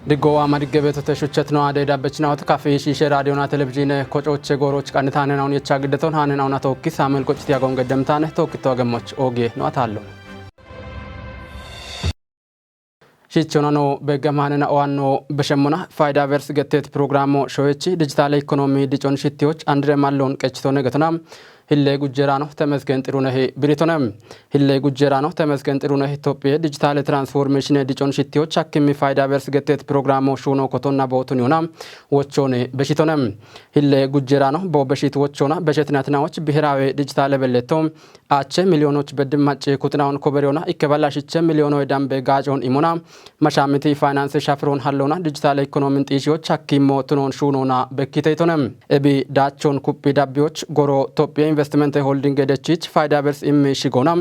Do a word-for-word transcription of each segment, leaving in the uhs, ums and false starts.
Diggo waa madigge beetote shuchet no ade dabbechinaot kafi shiishe raadiyona televizhiine kocoche gooroch qannitaane naun yecha giddeton haane nauna tookki Saamuel Qocciti agon geddemtaane tookkitto agemmoch oogiye no ataallo. Shichonano beggamaanena owanno beshemmona Fayda Vers getteet pirogiraamo shoyechi dijitaale ikkonomi dicon shittiyoch andire malloon qechitone getona Hille gujjeraano Temesgen Xirunehi biritone. Hille gujjeraano Temesgen Xirunehi Itophiye dijitaale transformeshine dicon shittiyoch hakkimmi Fayda Vers getteet pirogiraamo shuuno kotonna bootun yona wochoone beshitone. Hille gujjeraano bo beshit wochoona beshetinatinawach biheraawe dijitaale belletto ache miliyoonoch beddin macce kuxinaon koberiyona ikke balla shiche miliyoonowe dambe gaacoon imona mashaamiti faayinaanse shafiroon halloona dijitaale ikkonoomin xiishiyoch hakkimmo tunoon shuunoona bekkiteytone. Ebi daachoon kuphi dabbiyoch goro Tophiye Investimente Holdinge dechich Fayda Vers immi shigoona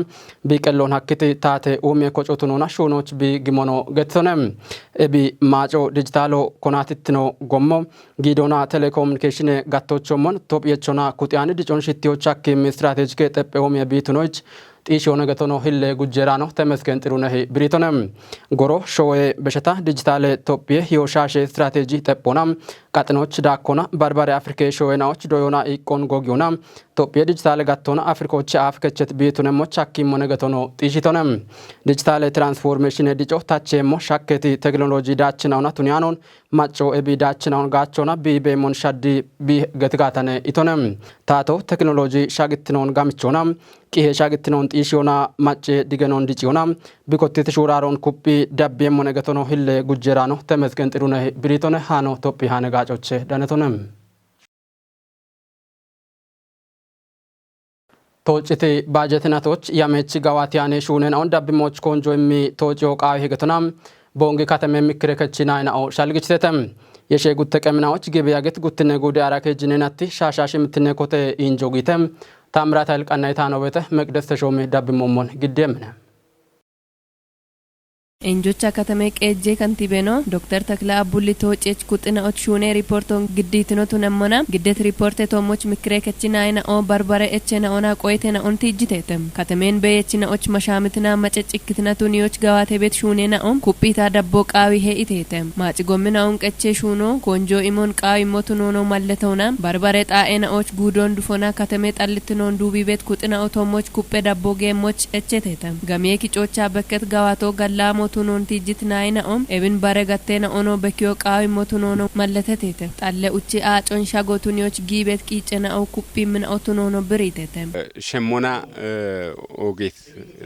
bi qelloon hakkiti taate uumiye koco tunoona shuunoch bi gimono gettitone. Ebi maaco dijitaalo konaatittino gommo giidona telekomunikeeshine gattochommon Tophiyechona kuxiyaani dicon shittiyoch hakkimmi istirateejike xephe uumiye biitunoch xiishiyoone getono hille gujjeraano Temesgen Xirunehi biritone. Goro showe besheta dijitaale Tophiye hiyo shaashe istirateeji xephoona qaxinoch daakkona barbare Afrike showenaoch doyona iiqqon gogiyona Tophiye dijitaale gattona Afrikoche aaf kechet biitunemmoch hakkimmone getono xiishitone. Dijitaale transformeshine dico tacheemmo shakketi teknoloji daachinaona tuniyaanon macco ebi daachinaon gaachona bi beemon shaddi bi getigaatane itone. Taato teknoloji shagittinoon gamichona qihe shagittinoon xiishiyona macce digenoon diciyona bikottiti shuuraaroon kuphi dabbiemmone getono hille gujjeraano Temesgen Xirunehi biritone haano Tophi haane gaacoche danetone. Toociti baajetinatoch yamechi gawaatiyaane shuunenaon dabbimoch koonjo immi toociyo qaawi hegetona Boongi kateme mikkire kechinayinao shalgichitete. Yeshe gutte qeminaoch gibi yagit guttinne guude ara keejjinenatti shaashashi mittinne kote injo giite. Taamiraata Hilqanna Itaanowete Meqdes Teshoomi dabbimoommon giddeemmine. Enjocha katame qeejje kantibeno Dokter Takla Abbulli Tooceech kuxina och shuune riporton giddiitino tunemmona giddet riporte toommoch mikkire kechinayinao barbare echena ona qoytena on tiijjiteete. Katameen beeyechina och mashaamitina mace cikkitina tuniyoch gawaate beet shuunena on kuphita dabbo qaawi he iteete. Maaci gommina on qeche shuuno konjo imon qaawi motu noono malletona barbare xaa'ena och guudon dufona katame xallittinoon duubi beet kuxina otoommoch kuphe dabbo geemmoch echeteete. Gamiye kicocha bekket gawato gallamo tunoon tiijjit naayina om ebin bare gattena ono bekiyo qaawi motu noono malleteteete. Xalle uchi aacon shago tuniyoch giibet qiicena o kuphi mina otu noono biriitete. Shemmona, eh, ogeet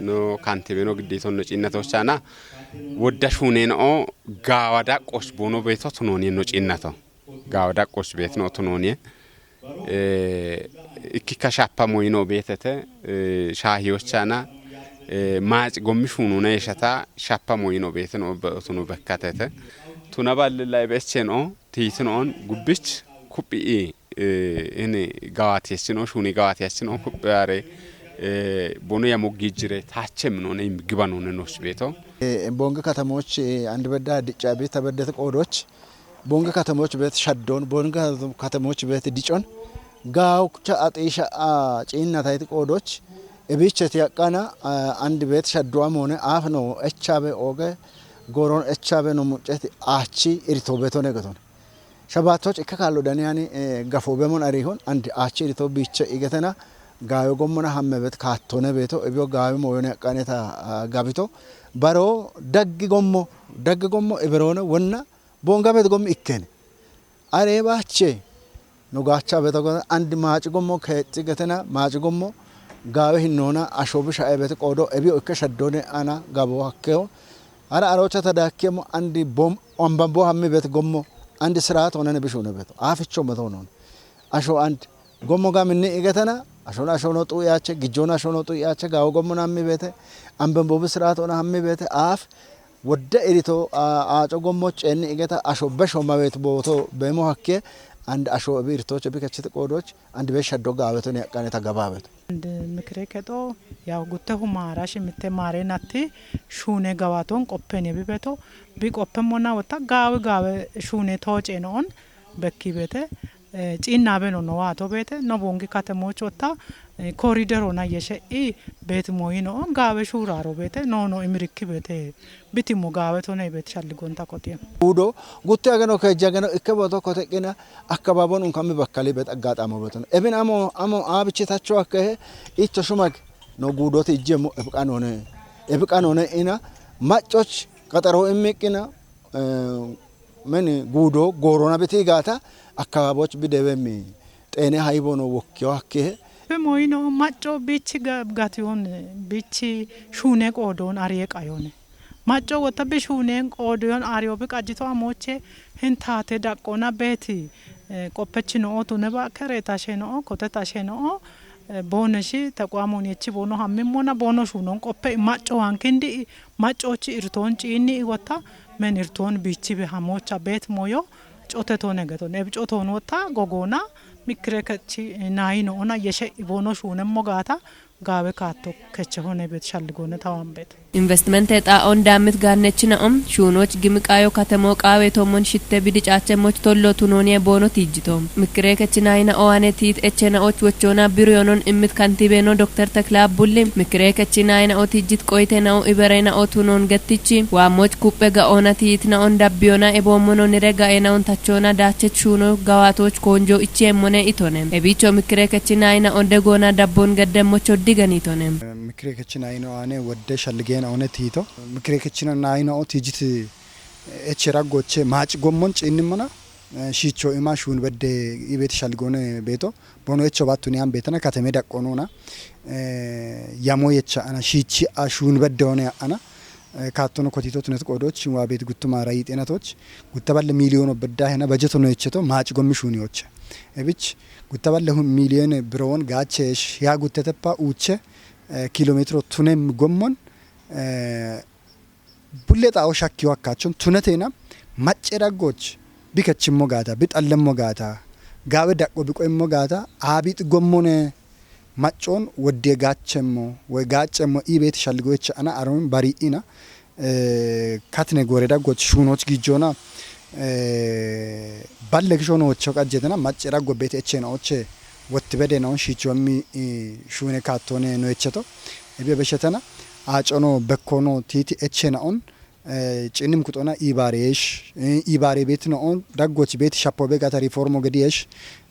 no kantibeno giddiitonno ciinnatochaana wodda shuuneena'o gaawada qosh boono beeto tunooniye no ciinnato. Gaawada qosh beetino tunooniye. Eh, ikkikka shappa moyino beetete, eh, shaahiyochaana, eh, maaci gommi shuununa yeshata shappa moyino beetino be-, tuno bekkatete. Tuna ballilla ebecheno, tiitinoon gubbich kuphi i, eh, ini gawaatiyachino, shuuni gawaatiyachino kuphi are, eh, bono yamo gijire taache minone im-, gibanone nosh beeto. Eh, Bonge katama och, eh, አንድ በዳ ድጫ ቤት ተበደት ቆዶች፣ ቦንግ ከተሞች ቤት ሸዶን፣ ቦንግ ከተሞች ቤት ድጮን፣ ጋውቻ አጤሻ፣ አ፣ ጪና ታይት ቆዶች፣ እቢቸት ያቃና፣ አ፣ አንድ ቤት ሸዶዋም ሆነ አፍ ነው፣ ኤቻቤ ኦገ፣ ጎሮን ኤቻቤ ነው ሙጨት አቺ ኢርቶ ቤቶ ነገቶን። ሸባቶች እከ ካሎ ዳንያኒ፣ እ፣ ገፎ በሞን አሪሆን አንድ አቺ ሪቶ ቢቸ ኢገተና ጋዮ ጎሞና ሀመ ቤት ካቶነ ቤቶ እቢዮ ጋዮ ሞዮነ ቀኔታ፣ አ፣ ጋቢቶ በሮ ደግ ጎሞ፣ ደግ ጎሞ እብሮነ ወና ቦንጋ ቤት ጎም ኢከነ። አሬ ባቼ ኖጋቻ ቤተ ጎ-፣ አንድ ማጭ ጎሞ ከጭ ገተና ማጭ ጎሞ ጋዮ ሂኖና አሾ ብሻ ቤት ቆዶ እቢዮ እከ ሸዶነ አና ጋቦ ሀከዮ አረ አሮቻ ተዳኬሞ አንድ ቦም ወንበንቦ ሀሚ ቤት ጎሞ አንድ ስርዓት ሆነን ብሹ ነ ቤት አፍቾ መቶ ነው። አሾ አንድ ጎሞ ጋም እኒ ኢገተና አሾን አሾኖ ጡ ያቸ፣ ግጆን አሾኖ ጡ ያቸ፣ ጋው ጎሞን ሀሚ ቤተ አንበንቦ ብስርዓት ሆነ ሀሚ ቤተ አፍ ወደ ኢሪቶ አ-፣ አጮ ጎሞ ጨኒ ኢገታ አሾ በሾ መቤት ቦቶ በሞ ሀኬ አንድ አሾ እቢ ኢርቶች እቢ ከችት ቆዶች አንድ ቤት ሸዶ ጋበቶን ያቃኔታ ገባበቱ። አንድ ምክሬ ከጦ ያው ጉተሁ ማራ ሽምቴ ማሬ ናቲ ሹኔ ገባቶን ቆፔን የቢበቶ ቢቆፔ ሞና ወታ ጋዊ ጋበ ሹኔ ተወጬ ነኦን በኪ ቤተ፣ እ፣ ጪና ቤኖ ነዋቶ ቤተ ኖ ቦንጊ ከተሞች ወታ Koriderona yeshe i beti moyino gawe shuraro bete nono imirikki bete biti mo gawe tone beti shalligonta kotiya. Udo gutte agano kejja agano ikke boto koteqqina akkababon unkammi bakkali bet aggaxamo beton. Ebin amo amo abichi tacho akkehe itto shumag no gudoti ijjemo ebiqanone ebiqanone ina maccoch qaxaro immiqqina, eh, meni gudo gorona biti gata akkababoch bidewemi xene haybono wokkiyo akkehe. Be moyino macco bichi ga-, gatiyon bichi shune qodon ariye qayone. Macco wota bi shunen qodiyon ariyo bi qajito amoche hin tate daqqona beti, eh, qoppechino otune ba kere tasheno kote tasheno, eh, boneshi taqwamon yechi bono hammimona bono shunon qoppe macco wankindi maccochi irton ciinni iwata men irton bichi be hamocha bet moyo cote tone geton. Eb coton wota gogona mikre kechi nayino ona yeshe ibono shunemmo gata gawe kaatto keche hone bet shalligone tawan bet. Investimente xaa'on daammit gaannechina'o shuunoch gimiqaayo katemo qaawe tommon shitte bidicaachemmoch tollo tunooniye boono tiijjito. Mikkiree kechinayina'o ane tiit echena'och wochoona biryonon immit kantiibeno Dokter Tekla Bulli mikkiree kechinayina'o tiijjit qoyitena'o iberena'o tunoon gattichi waammoch kuphe ga'oona tiitina'on dabbiyona eboommononire ga'eena'on tachoona daachech shuuno gawaatooch koonjo ichiyeemmone itone. Ebiicho mikkiree kechinayina'o degoona dabboon gaddemmocho diganitone. Mikire kechina ayino ane wodde shalligeen one tiito. Mikire kechina nayino o tiijiti eche raggoche maaci gommon ciinnimmona, eh, shiicho ima shuun bedde ibeeti shalligoone beeto. Bono echo baattu niyan beetana kateme daqqonoona, eh, yamo yecha ana shiichi a shuun bedde one ana, eh, kaattono kotito tunet qoodoch waa beeti guttuma rayi xeenatoch gutta balle miiliyoon obedda hena bajeto no echeto maaci gommi shuuni oche. Ebich gutta balle hu-, miiliyoon biroon gaache esh yaa guttetepa uuche, eh, kilometro tunem gommon, eh, bulle xaa'o shakkiyo akkaachon tunatena macce daggoch bi kechimmo gaata, bi xallemmo gaata, gaawe daqqo bi qoyimmo gaata, aabit gommone maccon wodde gaachemmo, woy gaaccemmo iibeet shalligoyecha ana aron bari'ina, eh, katne gore daggoch shuunoch gijjona, eh, balle kishono wocho qajjetena macce daggo beet echena oche wotti bedena on shiicho ammi, eh, shuune kaattone no echeto. Ebe beshetena, aacono bekkono tiiti echena on, eh, cinim kuxona ibaresh, eh, ibare beet no on, daggoch beet shappo be gata riformo gediyesh,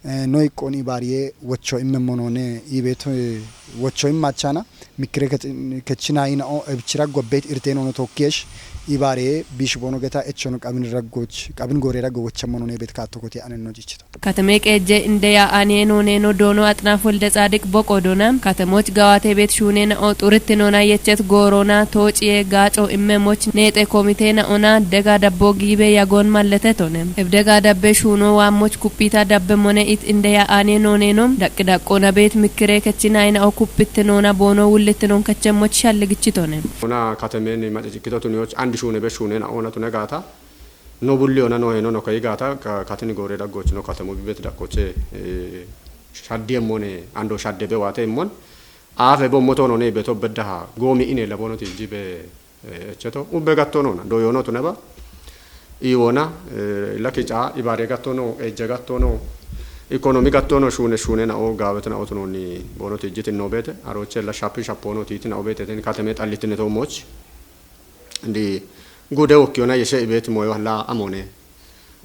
eh, no iqqon ibariye wocho imme monone, ibeet, eh, wocho immachana, mikire kech-, kechina ina o, ebchira gobbet irten ono tokkiyesh, ibare bish bono geta echono qabin raggoch, qabin gore raggo wocha monone bet kaatto koti anen no jichito. Katame qeejje inde yaa'aaniye nooneeno doono Axinaaf Wolde Tsaadiq boqo doona, katemoch gawaate beet shuuneena'o xuritti noona yechet gooroona toociye gaaco immemoch neexe komiteena'ona dega dabbo giibe yagoon malletetone. Eb dega dabbe shuuno waammoch kuppiita dabbe mone it inde yaa'aaniye nooneeno daqqi daqqoona beet mikkiree kechinayina'o kuppitti noona boono wullitti noon kechemmoch shalligichitone. Ona katemen maciccikito tuniyoch andi shuune be shuuneena'ona tune gaata. No bulli ona no heno no kayi gaata ka-, katini gore daggoch no katemo bibet dakkoche, eh, shaddi emmone ando shadde be waate emmon. Aafe bo moto no ne beto beddaha gomi ine labono ti jibe, eh, echeto. Ubbe gatto no na, do yono tuneba. I wona, eh, laki ca, ibare gatto no, ejje gatto no, economy gatto no, shune, shune na o, gawet na o tunoni bono ti jiti no bete. Aroche la shapi shapono ti ti na o bete, ten kateme xallitine to moch. Ndi gude wokkiyona yeshe ibeeti moyo la amone.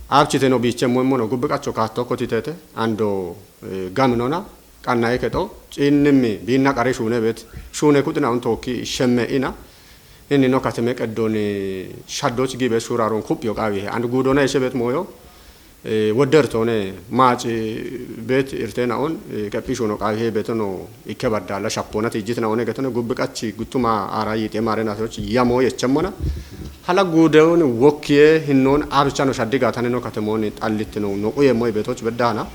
Abchiteno biichemmo immono gubbi qacho kaatto kotitete ando, eh, gaminona qannaye kexo ciinnimmi biinna qare shuune beeti. Shuune kuxina un tookki shemme ina. Innino kateme qeddoni shaddoch gibe shuraron kuphiyo qaawihe. And gudona yeshe beeti moyo. Eh, wodder toone maaci beet irteena'on, eh, qephishuno qaawihe beetono ikke baddaalla shappoona tiijjitna'one getone gubbi qachi guttuma aara yiixe maare nasoch yamo yechemmona. Hala guudeon wokkiye hinnoon abichano shaddi gaataneno katemoon xallittino noqu yemmo beetoch beddaana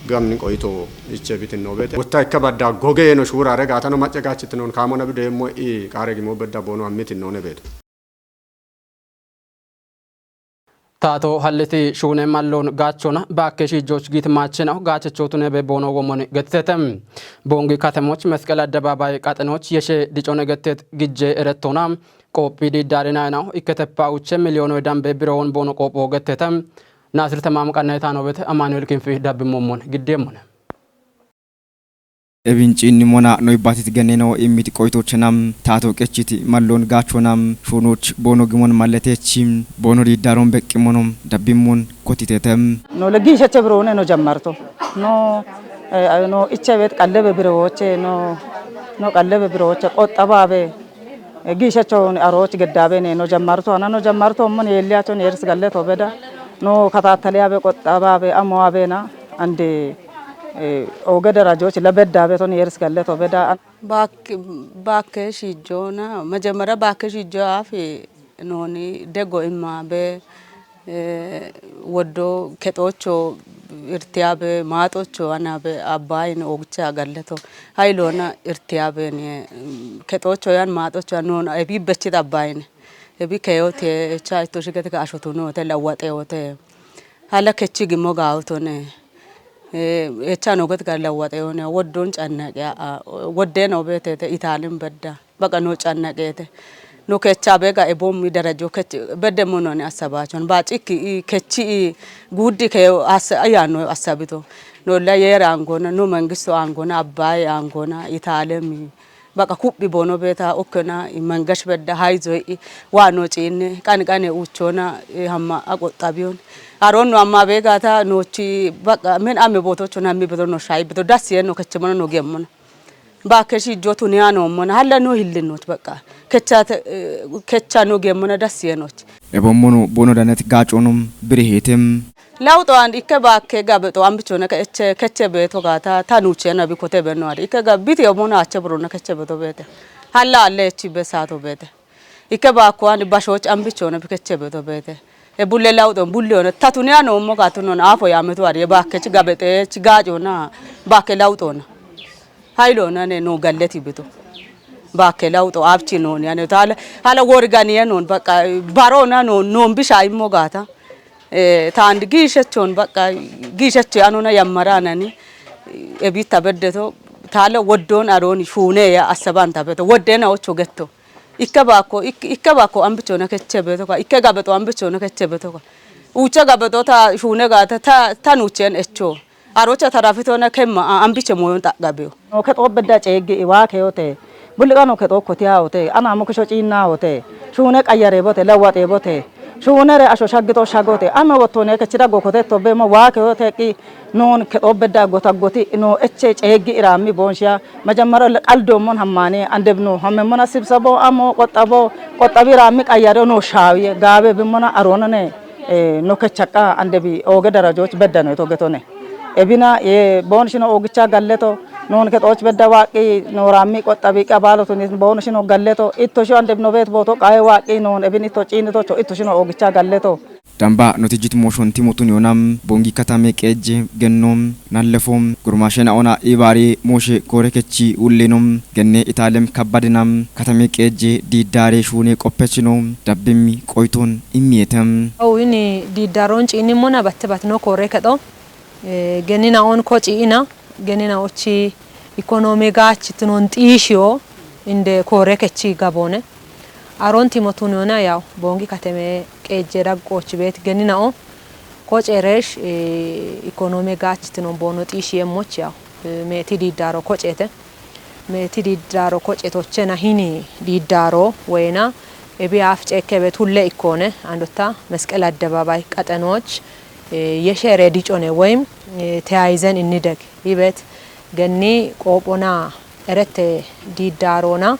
gamni qoyito iche bitinno beete. Wotta ikke badda goge yeno shuurare gaatano macce gaachitinoon kaamona bido yemmo i qaare gimo bedda boono ammitinnoone beeto. Taato halliti shuune malloon gaachona baakke shiijjooch giit maachena gaachechootune be boono womon gettete. Boongi katemoch Mesqel Addabaabaay qaxenoch yeshe dicone gettet gijje erettona qoophi diiddaarinaayinaho ikketeppa uche miliyoonoy dambe biroon boono qoopho gettete. Naasir Tamaam qanna itaanoobete Amaanu'el Kinfi dabbi moommon giddeemmone. Ebin ciinni mona no ibbatit genneno immit qoytochena taato qechit mallon gaachona shuunoch boono gimon malletechi boono diiddaron beqqimono dabbimmon kotitete. No le giishache birone no jammarto. No, eh, no iche bet qallebe birowoche no, no qallebe birowoche qoxxababe, eh, giishacho aroch geddabe ne no jammarto. Ana no jammarto mon yeelliyacho ne eris galle to beda. No katattaliyabe qoxxababe amo abena ande, eh, oge darajoch lebeddabe ton yeris galle to beda. Baak-, baakke shiijjoona, mejemmera baakke shiijjo afi nooni dego imma be, eh, woddo kexoocho irtiya be, maaxocho ana be, abbayin ogicha galleto. Hayloona irtiya be ne, mm, kexoocho yan maaxocho yan noona ebi bechit abbayin. Ebi keyote, echa itto shigete ka ashotunote, lawaxeyote. Hala kechi gimmo gaawotone. Eh, echa no got ga lawaxeyone, woddon cannaqe, a, a, wodde no betete, Italin bedda. Baqa no cannaqete. No kecha bega e bommi darajo kech-, bedde mo noni assabachon. Ba cikki i, kechi i, guddi ke as-, ayano assabito. No la yera angona, no mangisto angona, abbaye angona, Italemi. Baqa kuphi boono beeta, okkona, i mangash bedda, hayzo i, waano ciinne, qani qane uuchona, i hamma aqoxxabiyon. Aroon no amma beegata, noochi, baqa, men ame bootochona, ammi bedo no shay bedo, das yeno kechemona no gemmona. Ba keshi jotu ne ano mona, halla no hillinoch, baqa. Kechate, eh, kecha no gemmona, das yenoch. Ebommono boono danet gaaconom birihetem. Lawuxo and ikke baakke gabexo ambichona ke eche, keche beeto gaata, ta nuuchena bi kote beno ari. Ikke ga biti omono ache burona keche beeto beete. Halla alle echi be saato beete. Ikke baakko and bashoch ambichona bi keche beeto beete. E bulle lawuxo bulle ona, tatuni ano mo gaatu non afo yaameto ari, e baakke chi gabexe, chi gaacona, baakke lawuxona. Hayloona ne no galleti beto. Baakke lawuxo abchi noon yane. Tala, hala worganiye noon, baqa, barona noon, noon bisha immo gaata. Eh, taand giishechon, baqa, giisheche anona yammaranani, eh, ebitta beddeto, tala woddon aroon shuune ya assaban tabeto. Woddena ocho getto. Ikke baakko, ik-, ikke baakko ambichona keche beto ka, ikke gabexo ambichona keche beto ka. Uche gabexo ta shuune gaata, ta, ta nuuchen echo. Arocha tarafitona kemma, a, ambiche moyon xaqqabeyo. No kexo bedda ceeggi iwa keyote. Bulliqa no kexo kotiya hote. Ana mo kisho ciinna hote. Shuune qayyare bote, lawwaxe bote. Shuunere asho shaggito shagote. Ame wottone kechira go kotetto be mo wa keyote qi non kexo bedda gota goti no eche ceeggi irammi bonshiya. Majammara qaldommon hammane andebno hammemmona sibsabo amo qoxxabo qoxxabi irammi qayyare no shaawiye gaabe bimmona aroonane, eh, no kechaqqa andebi ooge darajoch beddano ito getone. Ebina, ye, boonshino oogicha galleto, noon kexooch bedda waaqqi, nooraammi qoxxabi qabaalotunis boonshino galleto, itto shi andeb no beet booto qae waaqqi, noon ebin itto ciinitocho, itto shino oogicha galleto. Damba notijit mooshon timotun yoonam, Bongi katame qeejje gennom, nallefom, gurmaashe na'ona ibaare mooshe koore kechi ullenom, genne Itaalem kabbadinam, katame qeejje diiddaare shuune qoppechino, dabbimmi qoyton immiyetem. Awu ini diiddaaroon ciinimmona batte batino koore kexo. Eh, genina on ko ci'ina, genina ochi ikonomi gaachi tinon xiishiyo inde koore kechi gaboone. Aron timotun yona yaw, Bongi kateme qeejje daggoochi beet genina o, ko ceresh, eh, ikonomi gaachi tinon boono xiishiye moch yaw, eh, meeti diiddaaro ko ceete. Meeti diiddaaro ko ceetochena hini diiddaaro weyna, ebi aaf ceekke beet hulle ikkoone, andotta Mesqel Addebaabay qaxenooch, eh, yeshe reedi cone woyim, eh, teyayizen innideg. Ibet genni qoophona erette diiddaaroona,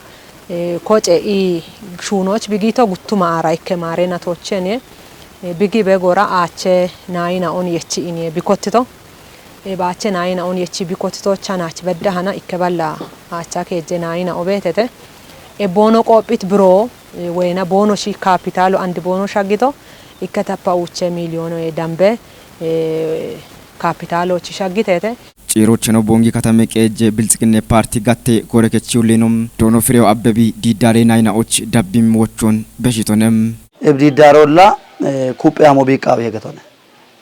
eh, koce i shuunooch bigito guttuma aara ikke maarena toochene, eh, bigi be gora aache naayina on yechi inie bikottito. Eh, baache naayina on yechi bikottito chanach bedda hana ikke balla aacha keejje naayina obeetete. Eh, boono qoophit biro, eh, weyna boono shi kaapitaalo andi boono shaggito ikke tappa uuche miiliyoono ye dambe, eh, kaapitaalo chi shaggitete. Ciirocheno Bongi katame qeejje Biltsiginne Paarti gatte koore kechi ullino Doono Firew Abbebi diiddaare naayina och dabbim wochon beshitonem. Eb diiddaarolla, eh, kuphe amo biiqaawi hegetone.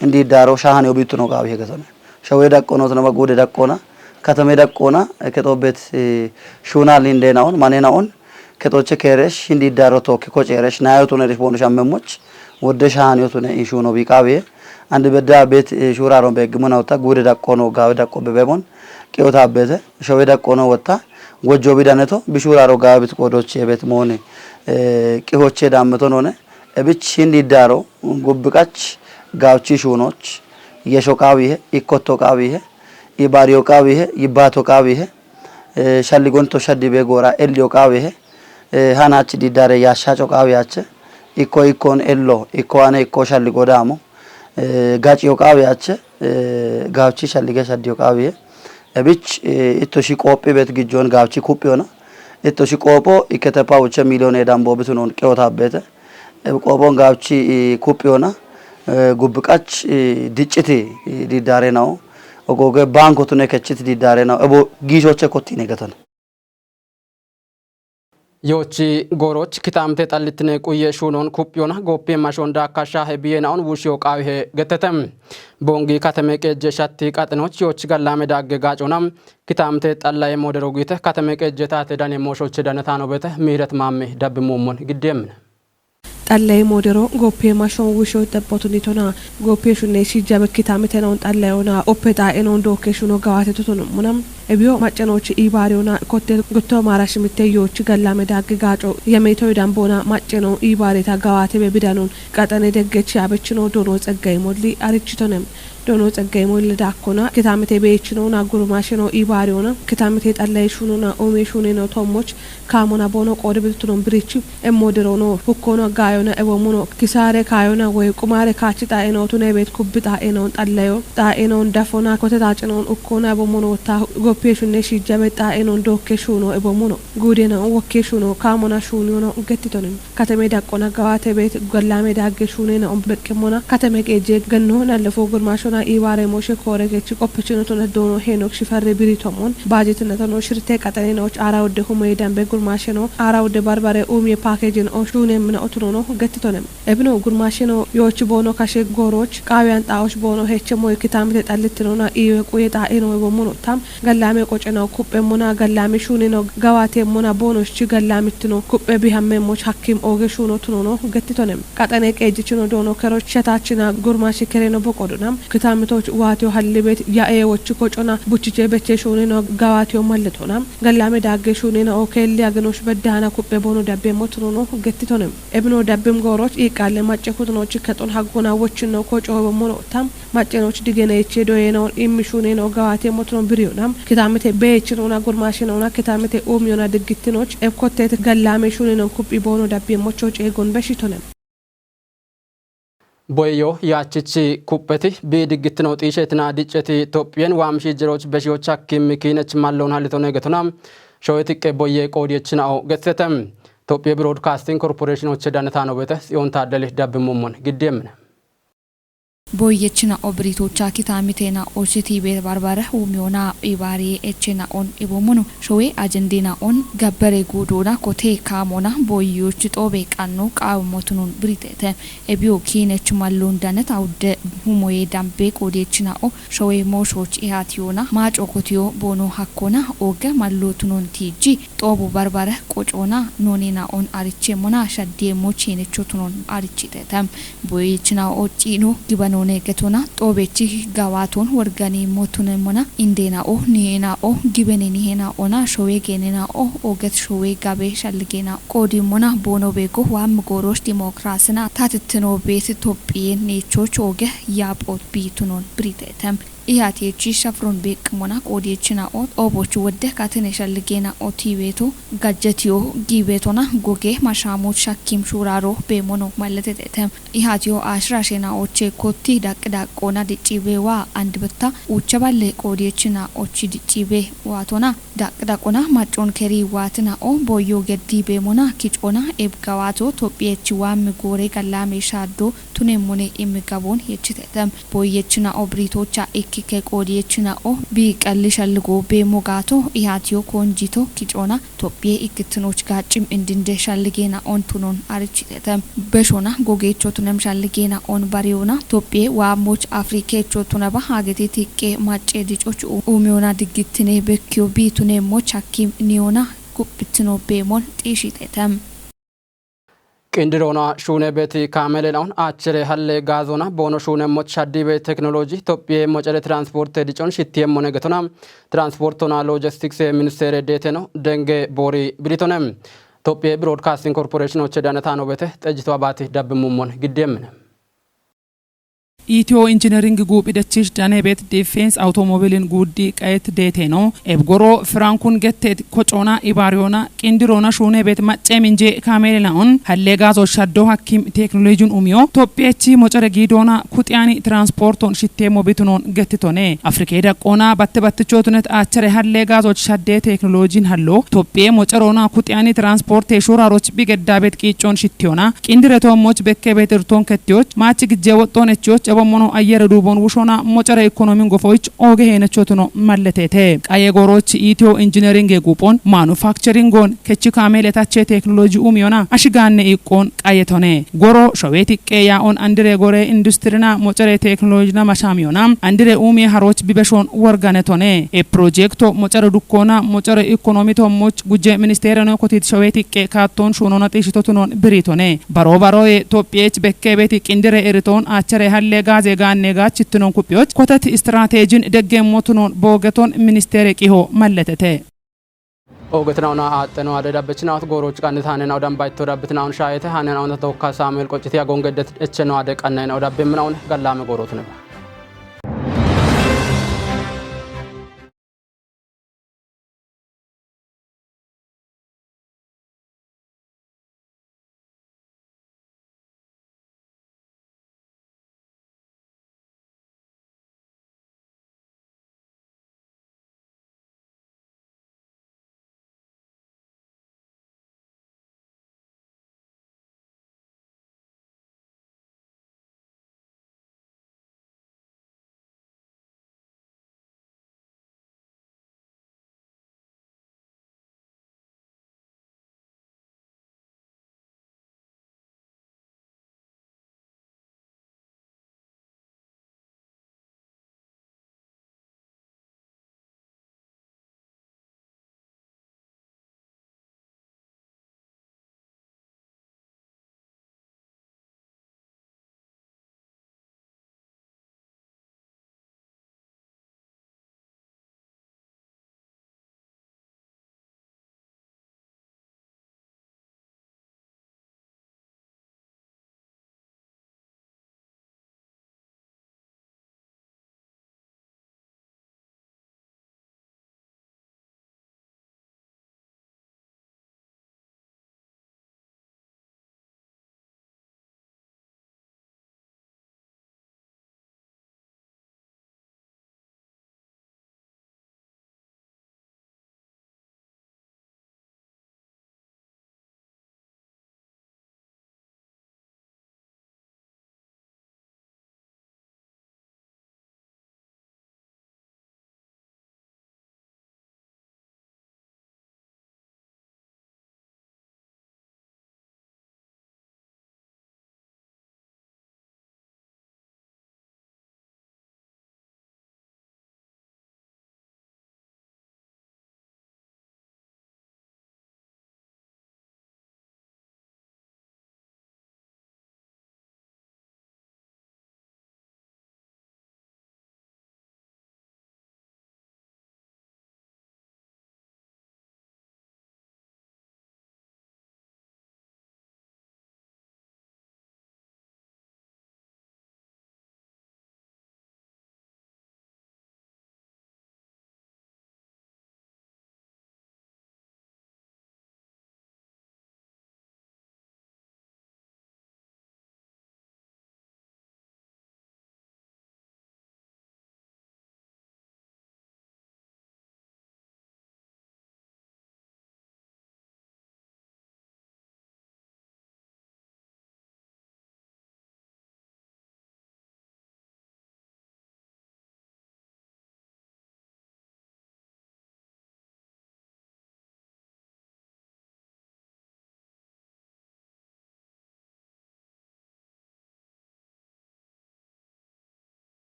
In diiddaaro shaahane obiittuno qaawi hegetone. Shawee daqqono tona ba guude daqqoona. Katame daqqoona, eh, kexoobet, eh, shuuna lindeenaon, maneenaon. Kexooche keeresh, in diiddaaro tookke ko ceeresh, naayotune rish boonu shammemmoch. Wodde shaahane otune in shuuno biiqaawi. Andi bedda beet, eh, shuuraaron beeggimona ota guude daqqono gaawe daqqo bebemon. Qiyota abete, showe daqqono wotta, wojjo bidaneto, bishuraro gaabit qodoche bet mone, eh, qihoche dammeto none, ebich hindi daro, gubbiqach, gauchi shunoch, yesho qawihe, ikkotto qawihe, ibariyo qawihe, yibbato qawihe, eh, shalligonto shaddi be gora, elliyo qawihe, eh, hanach didare yasha co qawiyache, ikko ikkon ello, ikko ane ikko shalligo damo, eh, gaciyo qawiyache, eh, gauchi shallige shaddiyo qawihe, ebich, eh, itto shi qophi bet gijjon gauchi kuphiyona, itto shi qopho ikkete pauche miliyon edambo bitunon qiyota abete, eh, qophon gauchi, eh, kuphiyona, eh, gubbiqach, eh, dicciti, eh, didare nawo, ogoge banko tune kechit didare nawo, ebo gishoche kottine gatana. Yoochi gooroch kitaamte xallittine quye shuunoon kuphiyona gooppe mashon daakkashsha he biyenaon wushiyo qaawihe gettete. Boongi katame qeejje shatti qaxinoch yoochi gallame daagge gaacona kitaamte xallaye moodero giite katame qeejje taate dane mooshoche danetaano beete Mihiret Maamme dabbi muummon giddeemmine. Xallaye moodero gooppe mashon wushiyo xabbotunitona gooppe shunne shijjabe kitaamite noon xallayona oppe xaa'e noon dookke shuno gawaate totonommona. Ebiyo maccanoochi iibaariyona kotte gutto maara shimitte yoochi gallame daagge gaaco yameetoy damboona macceno iibaareta gawaate be bidanoon qaxane deggechi abechino doono Tseggaye Molli arichitone. Doono Tseggaye Molli daakkona kitaamite beechinona gurmaasheno iibaariyona kitaamite xallaye shunona oome shuneno tommoch kaamona boono qoode biduttunon birichi emmo derono hukkono gaayona ewommuno kisaare kaayona woy qumaare kaachi xaa'eno tunebeet kubbi xaa'enoon xallayo xaa'enoon dafona kote taacenoon ukkoona ewommuno wotta goppiye shunne shiijjabe xaa'enoon dookke shuuno ewommuno guudena wokke shuuno kaamona shuuniyono gettitonin katame daqqona gawaate beet gallame daagge shuunena on beqqemmona katame qeejje ganno nallefo gurmaashona iibaare mooshe koore gechi qoppechino tona doono heenok shifarre biri tommon baajetinatono shirte qaxanenoch aara wodde humoye dambe gurmaasheno aara wodde barbare umiye paakejin o shuunemina otunono gettitonem. Ebino gurmaasheno yoochi boono kashe gooroch qaawiyan xaa'och boono heche moy kitaamite xallittinona iiwe quye xaa'eno ewommuno tam gallame qocenaw kuphemmona gallame shuuneno gawaatemmona boonochi gallamitino kuphe bihammemmoch hakkim ooge shuuno tunono gettitonem. Qaxane qeejjichino doono kero shatachina gurmashi kereno boqodona kitaamitoch waatiyo hallibet ya'e wochi kocona buchiche beche shuuneno gawaatiyo malletona gallame daagge shuunena o keelli agenoch beddaana kuphe boono dabbemmo tunono gettitonem. Ebino dabbim gooroch iiqalle macce kutunochi kexon haggona wochino koco ewommuno tam maccenoch digeneche doyenoon immi shuuneno gawaate motonon biriyona kitaamite beechinona gurmaashinona kitaamite uumiyona diggittinoch ebkotteete gallame shuunenon kuphi boono dabbemmocho ceegon beshitone. Boyyo yaachichi kupheti bi diggittino xiishetina dicceti Tophiyen waamshi jiroch beshiyoch hakkim kiinech malloon hallitone getona showe tiqqe boyye qoodiyechinao getsete. Tophiye Broadcasting Corporation oche danetaano bete Tsiyoon Taaddeli dabbi muummon giddeemmine. Boyechinao biritocha kitaamitenao shitibe barbare umiona ibarie echenao ebomuno showe ajendinao gabbare guudona kote kaamona boyyochi xoobe qanno qaawe motunun biritete. Ebiyo kiinech mallon danet awudde humoye dambe qoodechinao showe mooshoch ihatiyona maaco kotiyo boono hakkona ooge mallo tunon tiiji xoobu barbare qocona nonenao arichemona shaddiemmo kiinecho tunon arichitete. Boyechinao ciino gibanone getona xoobechi gawaaton worgani motunemona indeenao nihenao gibene nihenaona showe geenenao oget showe gabe shalligena qoodimona boono beego waam gooroch dimokraasina taatittino beet Tophiye neechoch ooge yaaphoot biitunon biritete. Ihatechi shafron beeqqimona qoodiyechinao xooboch wodde katene shalligenao tiibeeto gajjetiyo giibeetona goge mashaamoch shakkim shuuraro beemono malletetete. Ihatiyo ashirashenaoche kotti daqqi daqqona diccibe waa andibetta uucha balle qoodiyechinaochi diccibe waatona daqqi daqqona maccon keri waatinao boyyo geddi beemona kicona ebgawaato Tophiyech waammi goore gallame shaaddo tunemmone immi gaboon yechitete. Boyechinao biritocha ikkike qoodiyechinao bi qalli shalligo beemmo gaato ihatiyo koonjito kicona Tophiye ikkittinoch gaaccim indinde shalligenaon tunon arichitete. Beshona gogeecho tunem shalligenaon bariyona Tophiye waammoch Afrikecho tunaba hageti tiqqe macce dicoch u-, umiyona diggittine bekkiyo bi tunemmoch hakkim niyona guphittino beemon xiishitete. Qindiroona shuune beeti kaameele naun aachere halle gaazoona boono shuunemmo shaddiibe teknoloji Itophiye mocere transporte dicon shittiyeemmone getona transportona logistics ministeere deeteno denge boori bilitone. Itophiye Broadcasting Corporation oche danataano bete xejito abaati dabbimmummon giddeemmine. Itiyo Injinering guuphi dachish dane beet defense automobilin guuddi qayet deeteno ebgoro firankun getteet kocoona ibaariyoona qindiroona shuune beet macce minje kaameele naun halle gaazo shaddo hakkim teknolojin umiyo Itophiyechi mocere giidoona kuxiyani transporton shitteemmo bitunoon gettitone. Afrike daqqoona batte battichootunet aachere halle gaazo shadde teknolojin hallo Itophiye moceroona kuxiyani transporte shuraaroch bigeddaabet qiiccon shittiyoona qindire toommoch bekke beet irtoon kettiyoch maachi gijje woxxoon echiyoch ebommono ayyere duubon wushona mocere ikonomin gofoich ooge heenechootuno malleteete. Qaye gooroch Itiyo Injineringe guuphon manufacturingon kechi kaameele tache teknoloji umiyona ashigaanne iqqoon qayetone. Goro showe tiqqe yaa'on andire gore industirina mocere teknolojina mashamiyona andire umiye harooch bibeshoon worganetone. E projekto mocere dukkoona mocere ikonomi toommoch gujje ministeereno kotit showe tiqqe kaattoon shuunona xiishitotunoon biriitone. Baro baroye Itophiyeech bekke beeti qindire eritoon aachere halle gaaze gaanne gaachittinon kuphiyoch kotet istirateejin deggeemmotunoon boogeton ministeere qiho malletete. Oogetinauna aaxxeno ade dabbechinawot gooroch qannit haanenau dambaitto dabbitinaun shaayete haanenauna tokka Saamu'eel Qocciti agoongedet echeno ade qannainau dabbimminaun gallaame goorootune.